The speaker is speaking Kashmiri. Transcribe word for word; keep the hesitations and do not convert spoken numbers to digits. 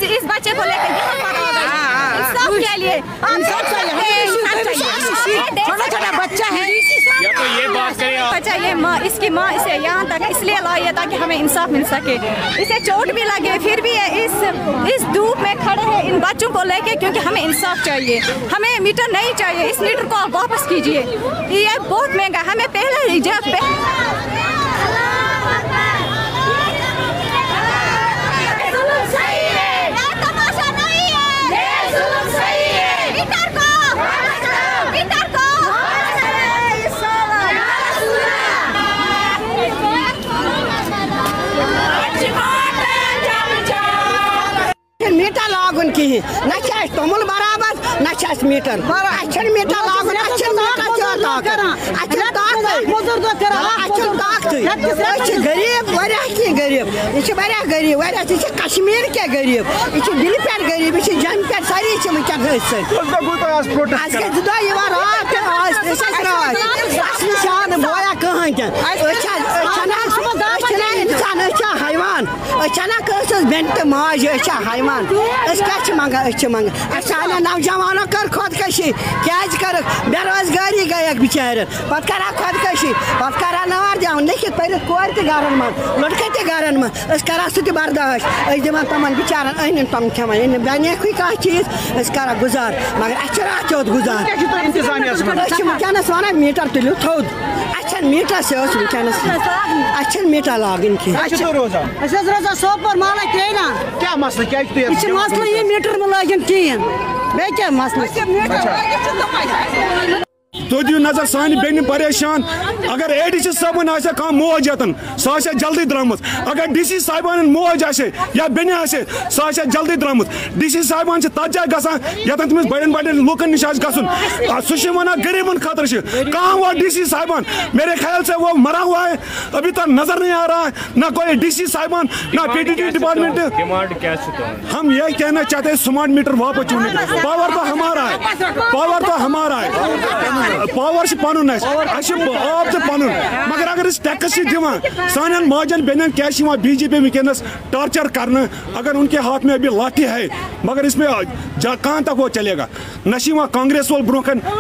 इस बच्चे को लेकर यहाँ पर आ गए। इंसाफ के लिए। इंसाफ चाहिए। हमें इंसाफ चाहिए। छोटा छोटा बच्चा है। या तो ये बात करें आप। बच्चा, ये माँ, इसकी माँ इसे यहाँ तक इसलिए लाई है ताकि हमें इंसाफ मिल सके। इसे चोट भी लगे, फिर भी ये इस इस धूप में खड़े हैं इन बच्चों को लेके, क्योंकि हमें इंसाफ चाहिए। हमें मीटर नहीं चाहिए, इस मीटर को आप वापस कीजिए। ये बहुत महंगा, हमें पहले ही जब میٖٹر لاگُن کِہیٖنۍ، نہ چھِ اَسہِ توٚمُل برابر، نہ چھِ اَسہِ میٖٹر۔ اَسہِ چھُنہٕ میٖٹر لاگُن، اَسہِ چھِنہٕ میٖٹر چٲر طاقت، اَسہِ چھُنہٕ طاقتٕے، اَسہِ چھُنہٕ طاقتٕے۔ أسۍ چھِ غریٖب، واریاہ کینٛہہ غریٖب، یہِ چھِ واریاہ غریٖب، واریاہ، یہِ چھِ کشمیٖر کیٛاہ غریٖب، یہِ چھِ دِلہِ پٮ۪ٹھ غریٖب، یہِ چھِ جَمہِ پٮ۪ٹھ، سٲری چھِ وٕنکٮ۪ن أتھۍ سۭتۍ۔ اَسہِ گٔے زٕ دۄہ یِوان راتھ تہِ، آز تہِ چھِ اَسہِ راتھ، اَسہِ نِش آو نہٕ بویا کٕہٕنۍ تہِ۔ أسۍ چھِ أسۍ چھِنہٕ أسۍ چھِنہٕ اِنسان، أسۍ چھا حیوان؟ أسۍ چھَنا کٲنٛسہِ ہٕنٛز بیٚنہِ تہٕ ماجہِ؟ أسۍ چھا حیوان؟ أسۍ کیٛاہ چھِ منٛگان؟ أسۍ چھِ منٛگان، اَسہِ سانٮ۪ن نوجوانو کٔر خۄدکٔشی۔ کیٛازِ کٔرٕکھ؟ بے روزگٲری گٔیَکھ بِچارٮ۪ن۔ پَتہٕ کَران خۄدکٔشی، پَتہٕ کَران نار دِوان، لیٚکھِتھ پٔرِتھ کورِ تہِ گَرَن منٛز، لٔڑکہٕ تہِ گَرَن منٛز۔ أسۍ کَران سُہ تہِ برداش۔ أسۍ دِوان تِمَن بِچارَن أنِن، تِم کھٮ۪وان۔ ییٚلہِ نہٕ بَنیکھٕے کانٛہہ چیٖز، أسۍ کَران گُزار۔ مگر اَسہِ چھِ راتھ کیُتھ گُزار۔ کیٛاہ چھُ تۄہہِ اِنتِظامیَس وَنان؟ أسۍ چھِ وٕنکیٚنَس وَنان، میٖٹَر تُلِو تھوٚد۔ اَسہِ چھَنہٕ میٖٹرَسٕے اوس وٕنکیٚنَس۔ اَسہِ چھَنہٕ میٖٹَر لاگٕنۍ کینٛہہ۔ کَتہِ چھِو تُہۍ روزان؟ أسۍ حظ روزان سوپور محلہ کینا۔ کیٛاہ مسلہٕ؟ کیٛازِ چھُ تُہۍ یَتھ یہِ چھِ مسلہٕ یہِ میٖٹر مہٕ لٲگِن کِہیٖنۍ۔ بیٚیہِ کیٛاہ مسلہٕ؟ تُہۍ دِیِو نظر، سانہِ بیٚنہِ پریشان۔ اگر اے ڈی سی صٲبُن آسہِ ہا کانٛہہ موج ییٚتٮ۪ن، سۄ آسہِ ہا جلدی درٛامٕژ۔ اگر ڈی سی صاحبانَن موج آسہِ ہے یا بیٚنہِ آسہِ ہے، سۄ آسہِ ہا جلدی درٛامٕژ۔ ڈی سی صاحبان چھِ تَتھ جایہِ گژھان، ییٚتٮ۪ن تٔمِس بَڑٮ۪ن بَڑٮ۪ن لوٗکَن نِش آسہِ گژھُن۔ آ، سُہ چھُ وَنان، غریٖبَن خٲطرٕ چھِ۔ کہاں ہوا ڈی سی صاحبان؟ میرے خیال سے وہ مرا ہوا ہے، ابھی تک نظر نہیں آ رہا ہے۔ نہ کوئی ڈی سی صاحبان، نہ P D D department. Demand کیا چھِ تُہنٛز؟ ہم یہ کہنا چاہتے ہیں، سمارٹ میٹر واپس چوننے کے لیے۔ پاور تو ہمارا ہے، پاور تو ہمارا ہے، پاور چھُ پنُن اَسہِ، اَسہِ چھُ آب تہِ پنُن۔ مگر اگر أسۍ ٹیکس چھِ دِوان، سانٮ۪ن ماجن بیٚنٮ۪ن کیٛازِ چھِ یِوان بی جے پی وٕنکیٚنس ٹارچر کرنہٕ؟ اگر ان کے ہاتھ میں ابھی لاٹھی ہے، مگر اس میں جا-، کہاں تک وہ چلے گا؟ نہ چھِ یِوان کانگریس وول برونٛہہ کَنہِ،